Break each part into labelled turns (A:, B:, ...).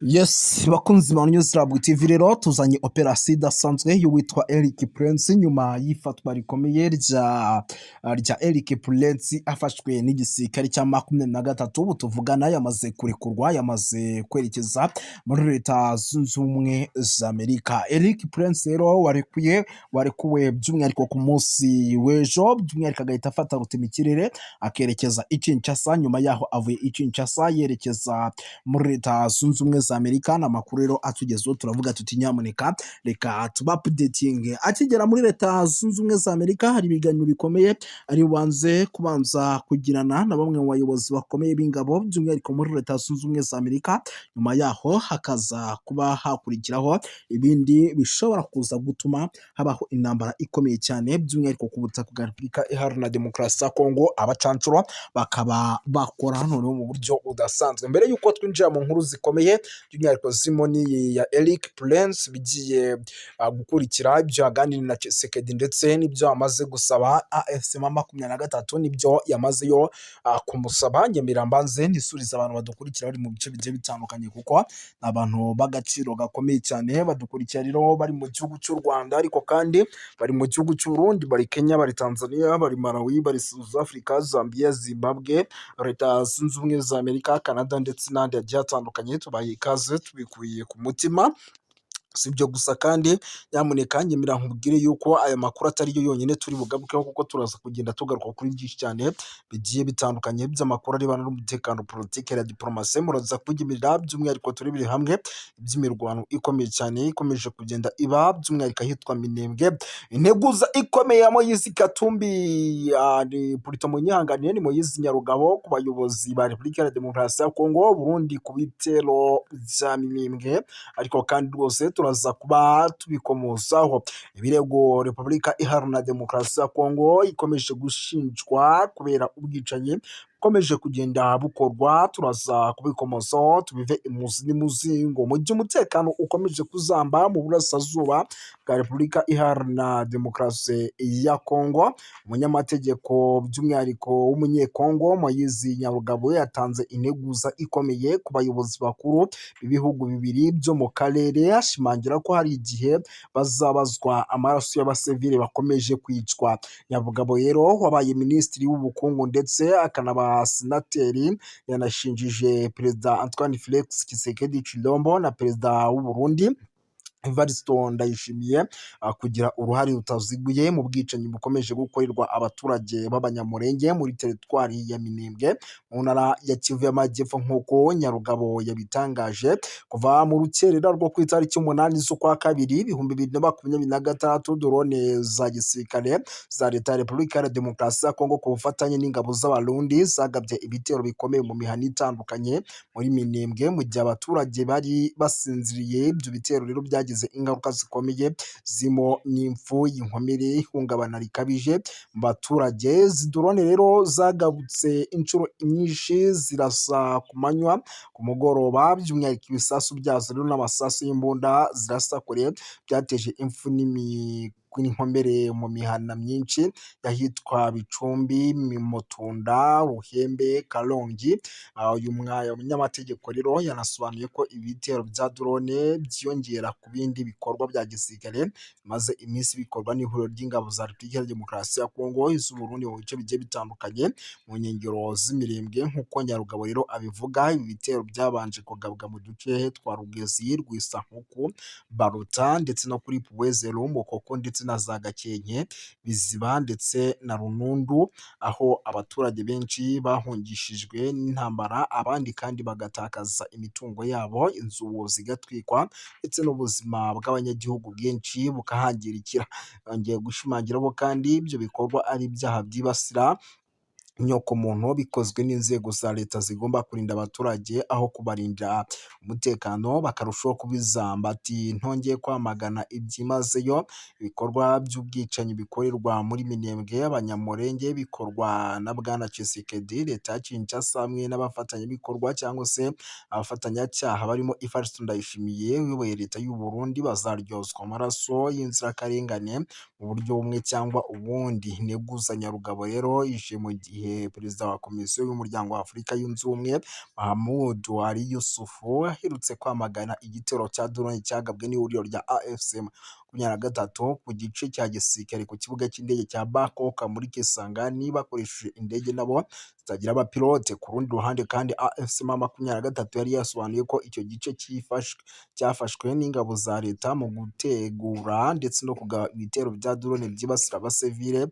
A: Yes, bakunzi ba News Lab TV, rero tuzanye operasiyo idasanzwe y'uwitwa Eric Prince nyuma y'ifatwa rikomeye rya Eric Prince afashwe n'igisirikare cya 23. Ubu tuvugana yamaze kurekurwa, yamaze kwerekeza muri Leta Zunze Ubumwe za Amerika. Eric Prince rero warekuwe by'umwihariko ku munsi w'ejo, by'umwihariko agahita afata rutemikirere akerekeza i Kinshasa. Nyuma yaho avuye i Kinshasa yerekeza muri Leta Zunze Ubumwe za Amerika. Ni amakuru rero atugezeho, turavuga tuti nyamuneka reka tuba updating. Akigera muri Leta Zunze Ubumwe za Amerika hari ibiganiro bikomeye ari bubanze kubanza kugirana na bamwe mu bayobozi bakomeye b'ingabo, by'umwihariko muri Leta Zunze Ubumwe za Amerika. Nyuma yaho hakaza kuba hakurikiraho ibindi bishobora kuza gutuma habaho intambara ikomeye cyane, by'umwihariko ku butaka bwa Repubulika Iharanira Demokarasi ya Kongo, abacancuro bakaba bakora noneho mu buryo budasanzwe. Mbere y'uko twinjira mu nkuru zikomeye, by'umwihariko zirimo n'iyi ya Eric Prince, bigiye gukurikira ibyo yaganiriye na Tshisekedi ndetse n'ibyo amaze gusaba AFC 23 n'ibyo yamazeyo kumusaba, nyemerera mbanze nisurize abantu badukurikira bari mu bice bigiye bitandukanye, kuko ni abantu b'agaciro gakomeye cyane. Badukurikira rero bari mu gihugu cy'u Rwanda, ariko kandi bari mu gihugu cy'u Burundi, bari Kenya, bari Tanzania, bari Malawi, bari South Africa, Zambia, Zimbabwe, Leta Zunze Ubumwe za Amerika, Canada ndetse n'ahandi hagiye hatandukanye. Tubaye ikaze tubikuye ku mutima. Si ibyo gusa kandi, nyamuneka nyemera nkubwire yuko aya makuru atari yo yonyine turi bugarukeho, kuko turaza kugenda tugaruka kuri byinshi cyane bigiye bitandukanye by'amakuru arebana n'umutekano, politiki na diporomasi. Muraza kunyemerera by'umwihariko turebere hamwe iby'imirwano ikomeye cyane ikomeje kugenda iba, by'umwihariko ahitwa Minembwe. Integuza ikomeye ya Moyizi Katumbi, ni Purito, munyihanganiye, ni Moyizi Nyarugabo, ku bayobozi ba Repubulika ya Demokarasi ya Kongo, Burundi ku bitero bya Minembwe. Ariko kandi rwose turaza kuba tubikomozaho, ibirego Repubulika Iharanira Demokarasi ya Kongo ikomeje gushinjwa kubera ubwicanyi bukomeje kugenda bukorwa, turaza kubikomozaho tubive imuzi n'imuzingo. Mu gihe umutekano ukomeje kuzamba mu burasirazuba bwa Repubulika Iharanira Demokarasi ya Kongo, umunyamategeko by'umwihariko w'umunyekongo Moyizi Nyarugabo yatanze integuza ikomeye ku bayobozi bakuru b'ibihugu bibiri byo mu karere, ashimangira ko hari igihe bazabazwa amaraso y'abasivili bakomeje kwicwa. Nyarugabo rero wabaye minisitiri w'ubukungu ndetse akanaba senateri, yanashinjije Perezida Antoine Felix Tshisekedi Tshilombo na Perezida w'u Burundi Evariste Ndayishimiye kugira uruhare rutaziguye mu bwicanyi bukomeje gukorerwa abaturage b'Abanyamurenge muri teritwari ya Minembwe mu ntara ya Kivu y'Amajyepfo. Nk'uko Nyarugabo yabitangaje, kuva mu rukerera rwo ku itariki 8 z'ukwa kabiri 2026, drone za gisirikare za Leta ya Repubulika ya Demokarasi ya Kongo ku bufatanye n'ingabo z'Abarundi zagabye ibitero bikomeye mu mihana itandukanye muri Minembwe mu gihe abaturage bari basinziriye. Ibyo bitero rero byagize ingaruka zikomeye zirimo n'impfu, inkomere, ihungabana rikabije mu baturage. Izi drone rero zagabutse inshuro nyinshi, zirasa ku manywa, ku mugoroba, by'umwihariko ibisasu byazo rero n'amasasu y'imbunda zirasa kure byateje impfu n'inkomere mu mihana myinshi y'ahitwa Bicumbi, Mutunda, Ruhembe, Karongi. Uyu munyamategeko rero yanasobanuye ko ibitero bya drone byiyongera ku bindi bikorwa bya gisirikare bimaze iminsi bikorwa n'ihuriro ry'ingabo za Repubulika ya Demokarasi ya Kongo, iz'Uburundi mu bice bigiye bitandukanye mu nkengero z'Imirembwe. Nk'uko Nyarugabo rero abivuga, ibi bitero byabanje kugabwa mu duce twa Rugezi, Rwisankuku, Baruta ndetse no kuri Puwezero, Mukoko ndetse na za Gakenke, Biziba ndetse na Runundu, aho abaturage benshi bahungishijwe n'intambara, abandi kandi bagatakaza imitungo yabo, inzu zigatwikwa ndetse n'ubuzima bw'abanyagihugu bwinshi bukahangirikira. Yongeye gushimangira ko kandi ibyo bikorwa ari ibyaha byibasira inyokomuntu bikozwe n'inzego za leta zigomba kurinda abaturage aho kubarinda umutekano bakarushaho kubizamba. Ati ntongeye kwamagana ibyimazeyo ibikorwa by'ubwicanyi bikorerwa muri Minembwe y'Abanyamurenge bikorwa na Bwana Tshisekedi, leta ya Kinshasa hamwe n'abafatanyabikorwa cyangwa se abafatanyacyaha barimo Evariste Ndayishimiye uyoboye leta y'u Burundi, bazaryozwa amaraso y'inzirakarengane mu buryo bumwe cyangwa ubundi. Integuza Nyarugabo rero ije mu gihe gihe perezida wa Komisiyo y'Umuryango wa Afurika Yunze Ubumwe, Mahamoud Ali Youssouf, aherutse kwamagana igitero cya drone cyagabwe n'ihuriro rya AFC 23 ku gice cya gisirikare ku kibuga cy'indege cya Bangkok muri Kisangani, bakoresheje indege nabo zitagira abapilote. Ku rundi ruhande kandi, AFC 23 yari yasobanuye ko icyo gice cyafashwe n'ingabo za leta mu gutegura ndetse no kugaba ibitero bya drone byibasira abasivile,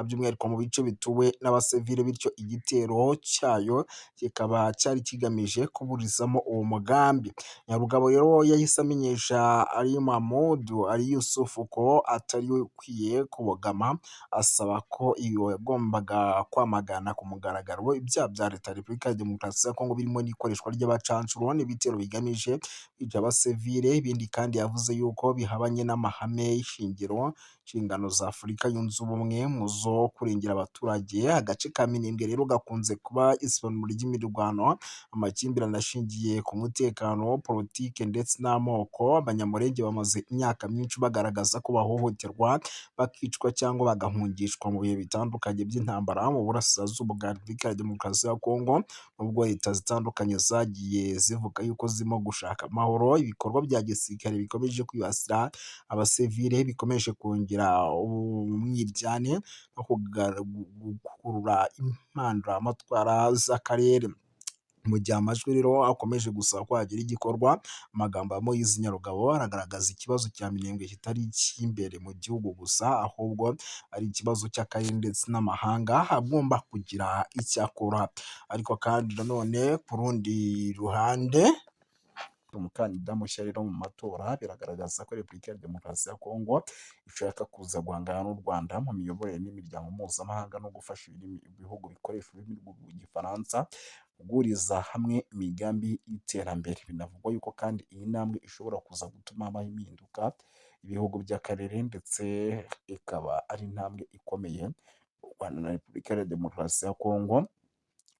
A: by'umwihariko mu bice bituwe n'abasivile, bityo igitero cyayo kikaba cyari kigamije kuburizamo uwo mugambi. Nyarugabo rero yahise amenyesha Ali Mahmoud Ali Youssouf ko atari we ukwiye kubogama, asaba ko iyo yagombaga kwamagana ku mugaragaro ibyaha bya leta ya Repubulika ya Demokarasi ya Kongo, birimo n'ikoreshwa ry'abacancuro n'ibitero bigamije kwica abasivile. Ibindi kandi yavuze yuko bihabanye n'amahame y'ishingiro inshingano za Afurika Yunze Ubumwe mu zo kurengera abaturage. Agace ka Minembwe rero gakunze kuba isibaniro ry'imirwano, amakimbirane ashingiye ku mutekano, politike ndetse n'amoko. Abanyamulenge bamaze imyaka myinshi bagaragaza ko bahohoterwa, bakicwa cyangwa bagahungishwa mu bihe bitandukanye by'intambara mu burasirazuba bwa Repubulika ya Demokarasi ya Kongo. Nubwo leta zitandukanye zagiye zivuga yuko zirimo gushaka amahoro, ibikorwa bya gisirikare bikomeje kwibasira abasivile bikomeje kongera umwiryane no gukurura impanduramatwara z'akarere. Mu gihe amajwi rero akomeje gusaba ko hagira igikorwa, amagambo ya Moise Nyarugabo aragaragaza ikibazo cya Minembwe kitari icy'imbere mu gihugu gusa, ahubwo ari ikibazo cy'akarere ndetse n'amahanga agomba kugira icyo akora. Ariko kandi nanone ku rundi ruhande, umukandida mushya rero mu matora biragaragaza ko Repubulika ya Demokarasi ya Kongo ishaka kuza guhangana n'u Rwanda mu miyoborere n'imiryango mpuzamahanga no gufasha ibihugu bikoresha ururimi rw'Igifaransa guhuriza hamwe imigambi y'iterambere. Binavugwa yuko kandi iyi ntambwe ishobora kuza gutuma habaho impinduka ibihugu by'akarere, ndetse ikaba ari intambwe ikomeye u Rwanda na Repubulika ya Demokarasi ya Kongo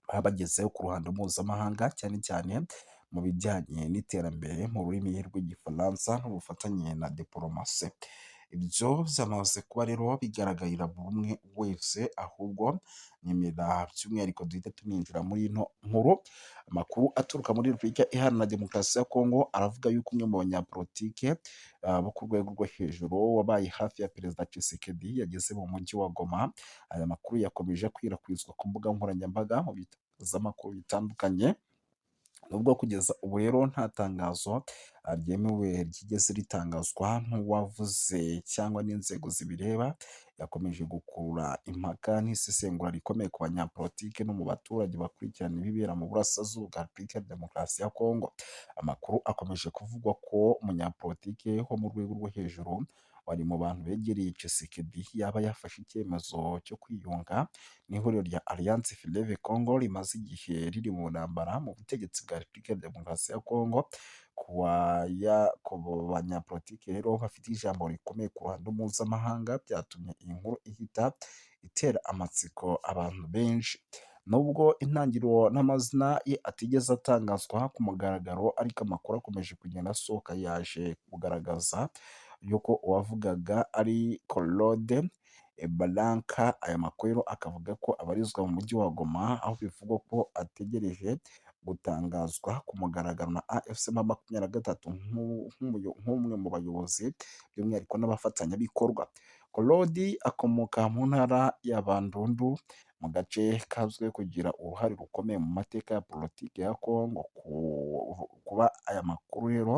A: baba bagezeho ku ruhando mpuzamahanga, cyane cyane mu bijyanye n'iterambere mu rurimi rw'Igifaransa n'ubufatanye na diporomasi. Ibyo byamaze kuba rero bigaragarira buri umwe wese, ahubwo nyemera by'umwihariko duhita tuninjira muri ino nkuru. Amakuru aturuka muri Repubulika Iharanira Demokarasi ya Kongo aravuga yuko umwe mu banyapolitike bo ku rwego rwo hejuru wabaye hafi ya Perezida Tshisekedi yageze mu mujyi wa Goma. Aya makuru yakomeje akwirakwizwa ku mbuga nkoranyambaga, mu bitangazamakuru bitandukanye, nubwo kugeza ubu rero nta tangazo ryemewe ryigeze ritangazwa n'uwavuze cyangwa n'inzego zibireba. Yakomeje gukurura impaka n'isesengura rikomeye ku banyapolitike no mu baturage bakurikirana ibibera mu burasirazuba bwa Repubulika ya Demokarasi ya Kongo. Amakuru akomeje kuvugwa ko umunyapolitike wo mu rwego rwo hejuru wari mu bantu begereye Tshisekedi yaba yafashe icyemezo cyo kwiyunga n'ihuriro rya Alliance Fleuve Congo rimaze igihe riri mu ntambara mu butegetsi bwa Repubulika ya Demokarasi ya Kongo. Ku banyapolitike rero bafite ijambo rikomeye ku ruhando mpuzamahanga, byatumye iyi nkuru ihita itera amatsiko abantu benshi. Nubwo intangiriro n'amazina ye atigeze atangazwa ku mugaragaro, ariko amakuru akomeje kugenda asohoka yaje kugaragaza yuko uwavugaga ari Claude Baranka. Aya makuru akavuga ko abarizwa mu mujyi wa Goma, aho bivugwa ko ategereje gutangazwa ku mugaragaro na AFC 23 nk'umwe mu bayobozi, by'umwihariko n'abafatanyabikorwa. Claude akomoka mu ntara ya Bandundu, mu gace kazwiho kugira uruhare rukomeye mu mateka ya politiki ya Kongo. Kuba aya makuru rero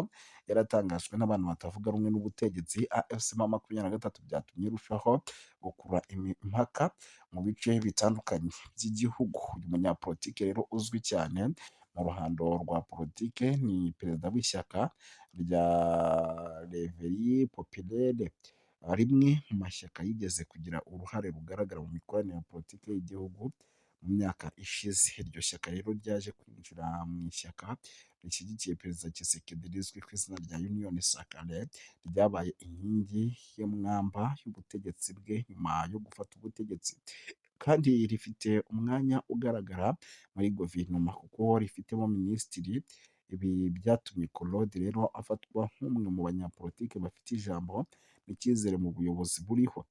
A: yaratangajwe n'abantu batavuga rumwe n'ubutegetsi AFC 23 byatumye irushaho gukurura impaka mu bice bitandukanye by'igihugu. Uyu munyapolitike rero uzwi cyane mu ruhando rwa politike ni perezida w'ishyaka rya Réveil Populaire, rimwe mu mashyaka yigeze kugira uruhare rugaragara mu mikoranire ya politiki y'igihugu mu myaka ishize. Iryo shyaka rero ryaje kwinjira mu ishyaka rishyigikiye Perezida Tshisekedi rizwi ku izina rya Union Sacrée, ryabaye inkingi y'umwamba y'ubutegetsi bwe nyuma yo gufata ubutegetsi, kandi rifite umwanya ugaragara muri guverinoma kuko rifitemo minisitiri. Ibi byatumye Claude rero afatwa nk'umwe mu banyapolitiki bafite ijambo n'icyizere mu buyobozi buriho.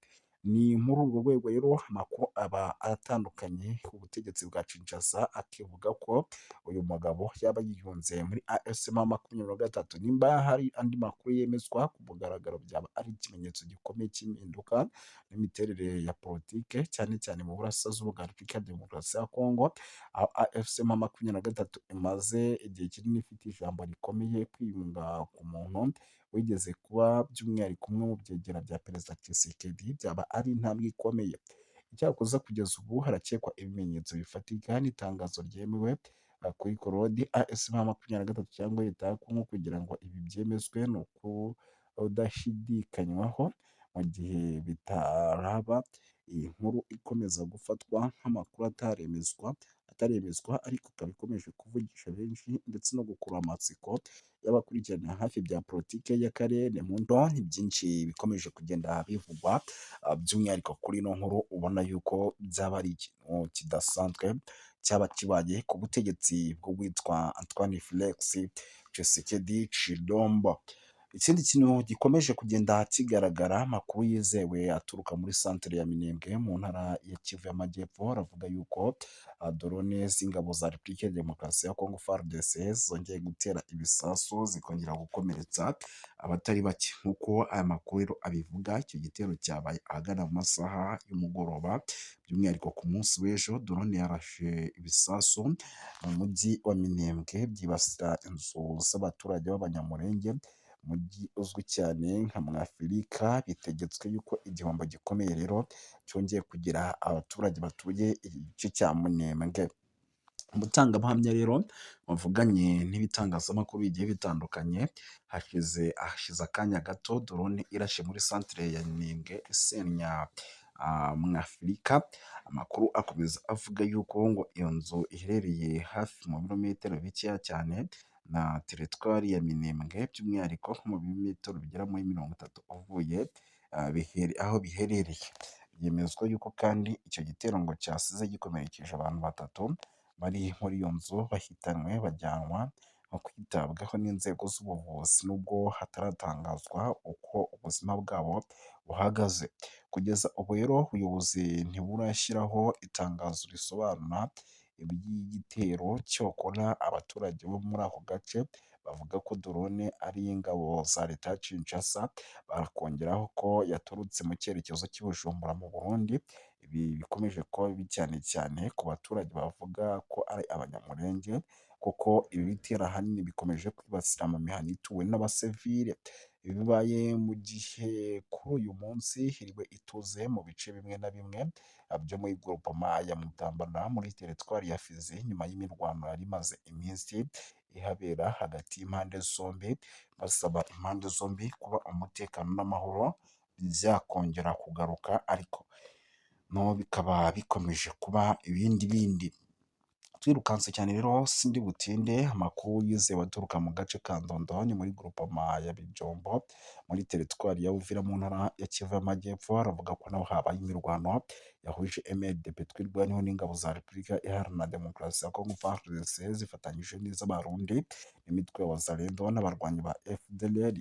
A: Ni muri urwo rwego rero amakuru aba atandukanye, ubutegetsi bwa Kinshasa akivuga ko uyu mugabo yaba yiyunze muri AFC M23. Nimba hari andi makuru yemezwa ku mugaragaro, byaba ari ikimenyetso gikomeye cy'impinduka n'imiterere ya politike, cyane cyane mu burasirazuba bwa Repubulika ya Demokarasi ya Kongo, aho AFC M23 imaze igihe kinini ifite ijambo rikomeye. Kwiyunga ku muntu wigeze kuba by'umwihariko umwe mu byegera bya Perezida Tshisekedi byaba ari intambwe ikomeye. Icyakoze kugeza ubu harakekwa ibimenyetso bifatika n'itangazo ryemewe kuri Korodi AFC M23 cyangwa Leta ya Kongo kugira ngo ibi byemezwe ni ukudashidikanywaho. Mu gihe bitaraba, iyi nkuru ikomeza gufatwa nk'amakuru ataremezwa, ariko ikaba ikomeje kuvugisha benshi ndetse no gukurura amatsiko y'abakurikirana hafi bya politike y'akarere. Mu ni byinshi bikomeje kugenda bivugwa, by'umwihariko kuri ino nkuru ubona yuko byaba ari ikintu kidasanzwe cyaba kibaye ku butegetsi bw'uwitwa Antoine Felix Tshisekedi Tshilombo. Ikindi kintu gikomeje kugenda kigaragara, amakuru yizewe aturuka muri santere ya Minembwe mu ntara ya Kivu y'Amajyepfo aravuga yuko drone z'ingabo za Repubulika ya Demokarasi ya Kongo FARDC zongeye gutera ibisasu, zikongera gukomeretsa abatari bake. Nk'uko aya makuru rero abivuga, icyo gitero cyabaye ahagana mu masaha y'umugoroba, by'umwihariko ku munsi w'ejo. Drone yarashe ibisasu mu mujyi wa Minembwe, byibasira inzu z'abaturage b'Abanyamulenge, umujyi uzwi cyane nka Mwafurika. Bitegetswe yuko igihombo gikomeye rero cyongeye kugira abaturage batuye igice cya Minembwe. Umutangabuhamya rero wavuganye n'ibitangazamakuru bigiye bitandukanye, hashize akanya gato drone irashe muri santere ya Minembwe isenya Mwafurika. Amakuru akomeza avuga yuko ngo iyo nzu iherereye hafi mu birometero bikeya cyane na teritwari ya Minembwe, by'umwihariko nko mu birometero bigera muri 30 uvuye aho biherereye. Byemezwa yuko kandi icyo gitero ngo cyasize gikomerekeje abantu batatu bari muri iyo nzu, bahitanwe bajyanwa kwitabwaho n'inzego z'ubuvuzi, nubwo hataratangazwa uko ubuzima bwabo buhagaze. Kugeza ubu rero ubuyobozi ntiburashyiraho itangazo risobanura iby'igitero, cyokora abaturage bo muri ako gace bavuga ko drone ari iy'ingabo za Leta ya Kinshasa, bakongeraho ko yaturutse mu cyerekezo cy'i Bujumbura mu Burundi. Ibi bikomeje kuba bibi cyane cyane ku baturage bavuga ko ari Abanyamulenge, kuko ibi bitero ahanini bikomeje kwibasira mu mihana ituwe n'abasivile. Ibi bibaye mu gihe kuri uyu munsi hiriwe ituze mu bice bimwe na bimwe byo muri groupement ya Mutambara muri teritwari ya Fizi, nyuma y'imirwano yari imaze iminsi ihabera hagati y'impande zombi, basaba impande zombi kuba umutekano n'amahoro byakongera kugaruka, ariko no bikaba bikomeje kuba ibindi bindi. Twirukanse cyane rero sindi butinde, amakuru yizewe aturuka mu gace ka Ndondo ni muri groupement ya Bijombo muri teritwari ya Uvira mu ntara ya Kivu y'Amajyepfo, aravuga ko naho habaye imirwano yahuje MRDP Twirwaneho n'ingabo za Repubulika Iharanira Demokarasi ya Kongo FARDC zifatanyije n'iz'Abarundi n'imitwe ya Wazalendo n'abarwanyi ba FDLR.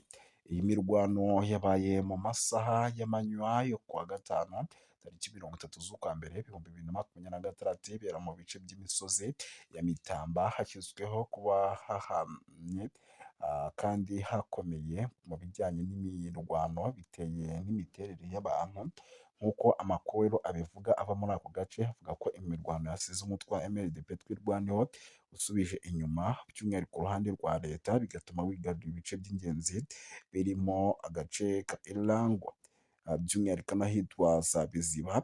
A: Iyi mirwano yabaye mu masaha y'amanywa yo kuwa gatanu tariki 30 z'ukwa mbere 2026, ibera mu bice by'imisozi ya Mitamba, hashyizweho kuba hahamye kandi hakomeye mu bijyanye n'imirwano biteye n'imiterere y'abantu. Nk'uko amakuru abivuga ava muri ako gace, avuga ko imirwano yasize umutwe wa MRDP Twirwaneho usubije inyuma, by'umwihariko uruhande rwa Leta, bigatuma wigarurira ibice by'ingenzi birimo agace ka Irangwa, by'umwihariko n'ahitwa za Biziba.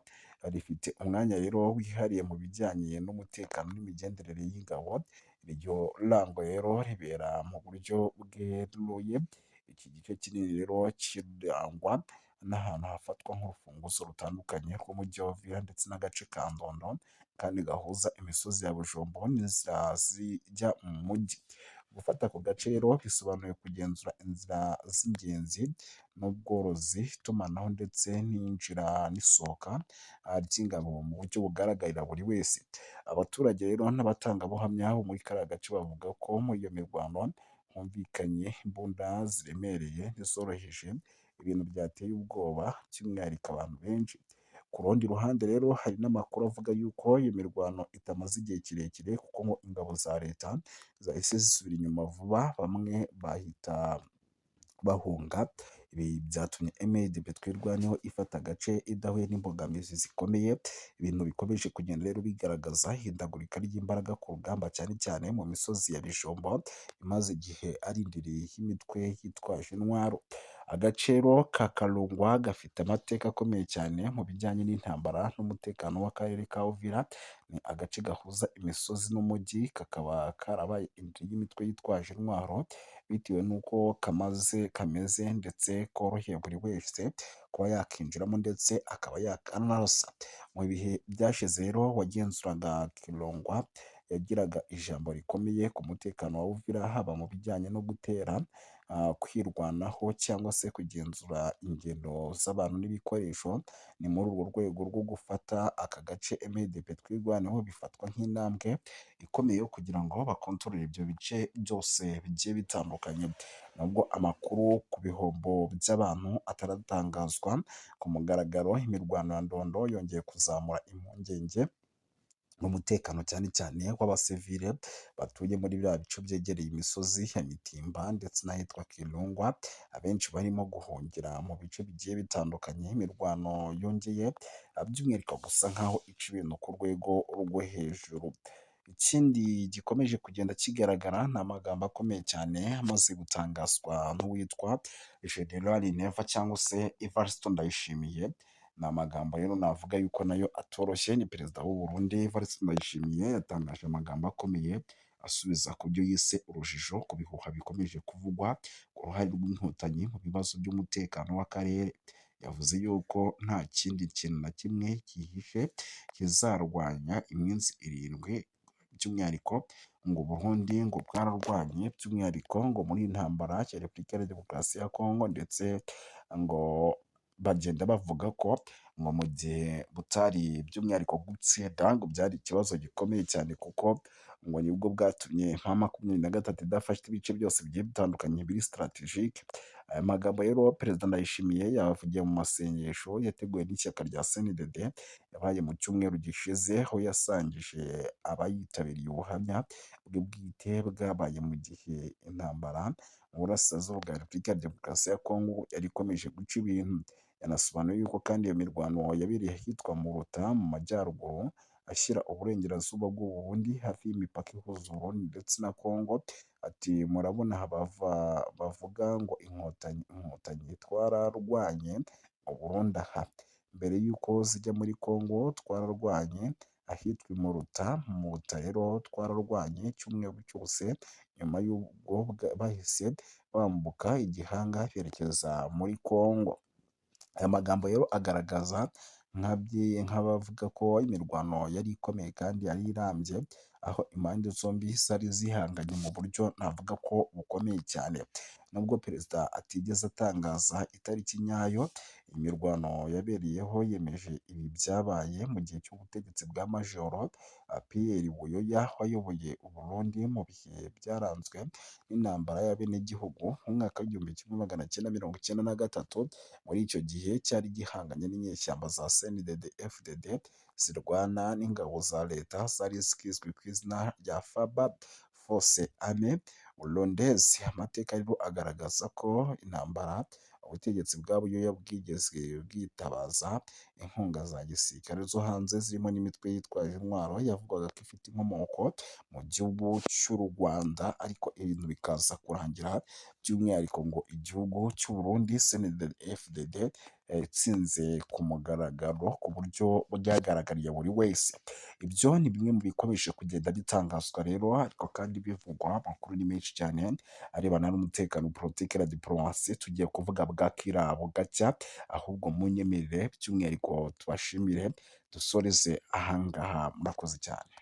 A: Rifite umwanya rero wihariye mu bijyanye n'umutekano n'imigenderere y'ingabo. Iryo rango rero ribera mu buryo bweruye. Iki gice kinini rero kirangwa n'ahantu hafatwa nk'urufunguzo rutandukanye rw'umujyi wa Uvira ndetse n'agace ka Ndondo, kandi gahuza imisozi ya Bujumbo n'inzira zijya mu mujyi. Gufata ako gace rero bisobanuye kugenzura inzira z'ingenzi n'ubworozi, itumanaho ndetse n'iyinjira n'isohoka ry'ingabo mu buryo bugaragarira buri wese. Abaturage rero n'abatangabuhamya bo muri kariya gace bavuga ko muri iyo mirwano humvikanye imbunda ziremereye n'izoroheje, ibintu byateye ubwoba by'umwihariko abantu benshi.
B: Ku rundi ruhande rero, hari n'amakuru avuga yuko iyo mirwano itamaze igihe kirekire, kuko ngo ingabo za leta zahise zisubira inyuma vuba, bamwe bahita bahunga. Ibi byatumye MRDP Twirwaneho ifata agace idahuye n'imbogamizi zikomeye, ibintu bikomeje kugenda rero bigaragaza ihindagurika ry'imbaraga ku rugamba, cyane cyane mu misozi ya Bijombo imaze igihe ari indiri y'imitwe yitwaje intwaro. Agaciro ka Karungwa gafite amateka akomeye cyane mu bijyanye n'intambara n'umutekano w'akarere ka Uvira. Ni agace gahuza imisozi n'umujyi, kakaba karabaye indiri y'imitwe yitwaje intwaro bitewe n'uko kamaze kameze, ndetse koroheye buri wese kuba yakinjiramo ndetse akaba yakanarasa. Mu bihe byashize rero, wagenzuraga Kirongwa yagiraga ijambo rikomeye ku mutekano wa Uvira, haba mu bijyanye no gutera, kwirwanaho cyangwa se kugenzura ingendo z'abantu n'ibikoresho. Ni muri urwo rwego rwo gufata aka gace MRDP Twirwaneho bifatwa nk'intambwe ikomeye yo kugira ngo bakontorore ibyo bice byose bigiye bitandukanye. Nubwo amakuru ku bihombo by'abantu ataratangazwa ku mugaragaro, imirwano ya Ndondo yongeye kuzamura impungenge n'umutekano, cyane cyane w'abasivile batuye muri biriya bice byegereye imisozi ya Mitimba ndetse n'ahitwa Kirungwa. Abenshi barimo guhungira mu bice bigiye bitandukanye. Imirwano yongeye by'umwihariko gusa nkaho ica ibintu ku rwego rwo hejuru. Ikindi gikomeje kugenda kigaragara ni amagambo akomeye cyane amaze gutangazwa n'uwitwa General Neva cyangwa se Evariste Ndayishimiye. Ni amagambo rero navuga yuko nayo atoroshye. Ni perezida w'u Burundi Evariste Ndayishimiye, yatangaje amagambo akomeye asubiza ku byo yise urujijo ku bihuha bikomeje kuvugwa ku ruhare rw'Inkotanyi mu bibazo by'umutekano w'akarere. Yavuze yuko nta kindi kintu na kimwe cyihishe kizarwanya iminsi 7, by'umwihariko ngo Burundi ngo bwararwanye, by'umwihariko ngo muri iyi ntambara ya Repubulika ya Demokarasi ya Kongo, ndetse ngo bagenda bavuga ko ngo mu gihe butari by'umwihariko gutsinda ngo byari ikibazo gikomeye cyane, kuko ngo nibwo bwatumye M23 idafashe ibice byose bigiye bitandukanye biri stratégique. Aya magambo rero Perezida Ndayishimiye yavugiye mu masengesho yateguwe n'ishyaka rya CNDD yabaye mu cyumweru gishize, aho yasangije abayitabiriye ubuhamya bwe bwite bwabaye mu gihe intambara mu burasirazuba bwa Repubulika ya Demokarasi ya Kongo yari ikomeje guca ibintu. Yanasobanuye yuko kandi iyo mirwano yabereye ahitwa Muruta mu majyaruguru ashyira uburengerazuba bw'u Burundi, hafi y'imipaka ihuza Uburundi ndetse na Kongo. Ati: "Murabona bavuga ngo Inkotanyi, Inkotanyi twararwanye mu Burundi aha mbere y'uko zijya muri Kongo, twararwanye ahitwa i Muruta. Muruta rero twararwanye icyumweru cyose, nyuma y'ubwo bahise bambuka igihanga berekeza muri Kongo." Aya magambo rero agaragaza nk'abavuga ko imirwano yari ikomeye kandi yari irambye, aho impande zombi zari zihanganye mu buryo navuga ko bukomeye cyane. Nubwo perezida atigeze atangaza itariki nyayo imirwano yabereyeho, yemeje ibi byabaye mu gihe cy'ubutegetsi bwa Majoro Pierre Buyoya, wayoboye u Burundi mu bihe byaranzwe n'intambara y'abenegihugu mu mwaka w'1993. Muri icyo gihe cyari gihanganye n'inyeshyamba za CNDD FDD zirwana n'ingabo za leta zari zizwi ku izina rya FABA, Force Armée Burundaise. Amateka rero agaragaza ko intambara ubutegetsi bwa Buyoya bwigeze bwitabaza inkunga za gisirikare zo hanze, zirimo n'imitwe yitwaje intwaro yavugwaga ko ifite inkomoko mu gihugu cy'u Rwanda, ariko ibintu bikaza kurangira by'umwihariko ngo igihugu cy'u Burundi CNDD FDD itsinze ku mugaragaro ku buryo bwagaragariye buri wese. Ibyo ni bimwe mu bikomeje kugenda bitangazwa rero, ariko kandi bivugwa. Amakuru ni menshi cyane arebana n'umutekano, politiki na diporomasi. Tugiye kuvuga bwakira bugacya, ahubwo munyemerere by'umwihariko tubashimire, dusoreze ahangaha. Murakoze cyane.